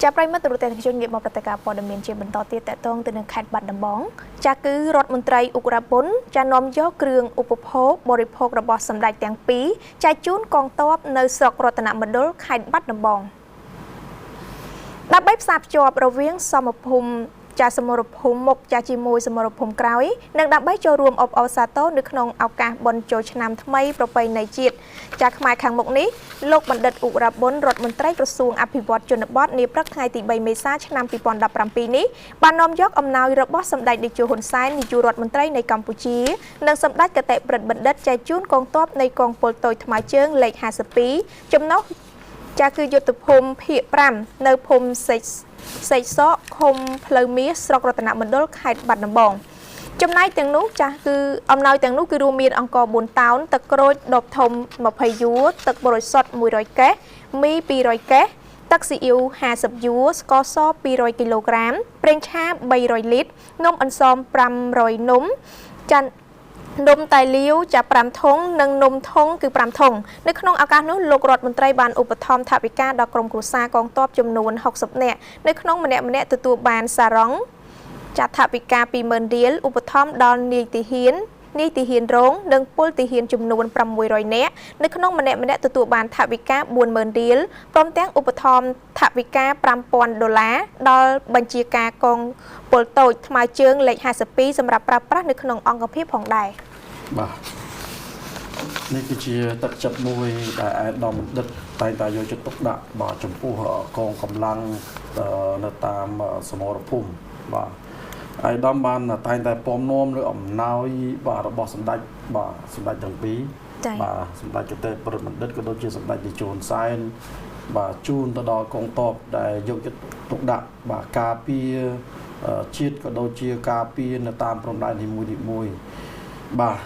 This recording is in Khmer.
ចាប្រិយមិត្តទូរទស្សនិកជនងាកមកព្រឹត្តិការណ៍ព័ត៌មានជាបន្តទៀតតកតងទៅនឹងខេត្តបាត់ដំបងចាគឺរដ្ឋមន្ត្រីអ៊ុករ៉ាបុនចានាំយកគ្រឿងឧបភោគបរិភោគរបស់សម្ដេចទាំងពីរចែកជូនកងទ័ពនៅស្រុករតនមណ្ឌលខេត្តបាត់ដំបងដើម្បីផ្សារភ្ជាប់រវាងសមភូមិចាសមរភូមិមុខចាជាមួយសមរភូមិក្រោយនិងដើម្បីចូលរួមអបអរសាទរនៅក្នុងឱកាសបុណ្យចូលឆ្នាំថ្មីប្រពៃណីជាតិចាខ្មែរខាងមុខនេះលោកបណ្ឌិតអ៊ុករ៉ាបុនរដ្ឋមន្ត្រីក្រសួងអភិវឌ្ឍជនបទនាព្រឹកថ្ងៃទី3មេសាឆ្នាំ2017នេះបាននាំយកអំណោយរបស់សម្ដេចតេជោហ៊ុនសែននាយករដ្ឋមន្ត្រីនៃកម្ពុជានិងសម្ដេចគតិប្រិទ្ធបណ្ឌិតចែកជូនកងទ័ពនៃកងពលតូចថ្មើរជើងលេខ52ចំណុះចាគឺយុទ្ធភូមិភាគ5នៅភូមិសេកសេកសកឃុំផ្លូវមាសស្រុករតនមណ្ឌលខេត្តបាត់ដំបងចំណែកទាំងនោះចាស់គឺអំណោយទាំងនោះគឺរួមមានអង្ករ4តោនទឹកក្រូចដបធំ20យួរទឹកបរិសុទ្ធ100កេសមី200កេសទឹកស៊ីអ៊ីវ50យួរស្ករស200គីឡូក្រាមប្រេងឆា300លីត្រនំអន្សម500នំចាន់នំតែលាវចា5ធុងនិងនំធុងគឺ5ធុងនៅក្នុងឱកាសនោះលោករដ្ឋមន្ត្រីបានឧបត្ថម្ភថវិកាដល់ក្រុមគ្រួសារកងទ័ពចំនួន60នាក់នៅក្នុងម្នាក់ម្នាក់ទទួលបានសារ៉ុងចាត់ថវិកា20000រៀលឧបត្ថម្ភដល់នាយទាហាននាយទាហានរងនិងពលទាហានចំនួន600នាក់នៅក្នុងម្នាក់ម្នាក់ទទួលបានថវិកា40000រៀលព្រមទាំងឧបត្ថម្ភថវិកា5000ដុល្លារដល់បញ្ជាការកងពលតូចថ្មើរជើងលេខ52សម្រាប់ប្រើប្រាស់នៅក្នុងអង្គភាពផងដែរ បាទនេះគឺជាទឹកចិត្តមួយដែលអាយដាមបណ្ឌិតតែងតែយកចិត្តទុកដាក់បាទចំពោះកងកម្លាំងនៅតាមសមរភូមិបាទអាយដាមបានតែងតែពំនាំឬអំណោយបាទរបស់សម្ដេចបាទសម្ដេចទាំងពីរបាទសម្ដេចកតេប្រិទ្ធបណ្ឌិតក៏ដូចជាសម្ដេចតេជោហ៊ុនសែនបាទជូនទៅដល់កងទ័ពដែលយកចិត្តទុកដាក់បាទការពារជាតិក៏ដូចជាការពារនៅតាមព្រំដែននីមួយៗបាទ។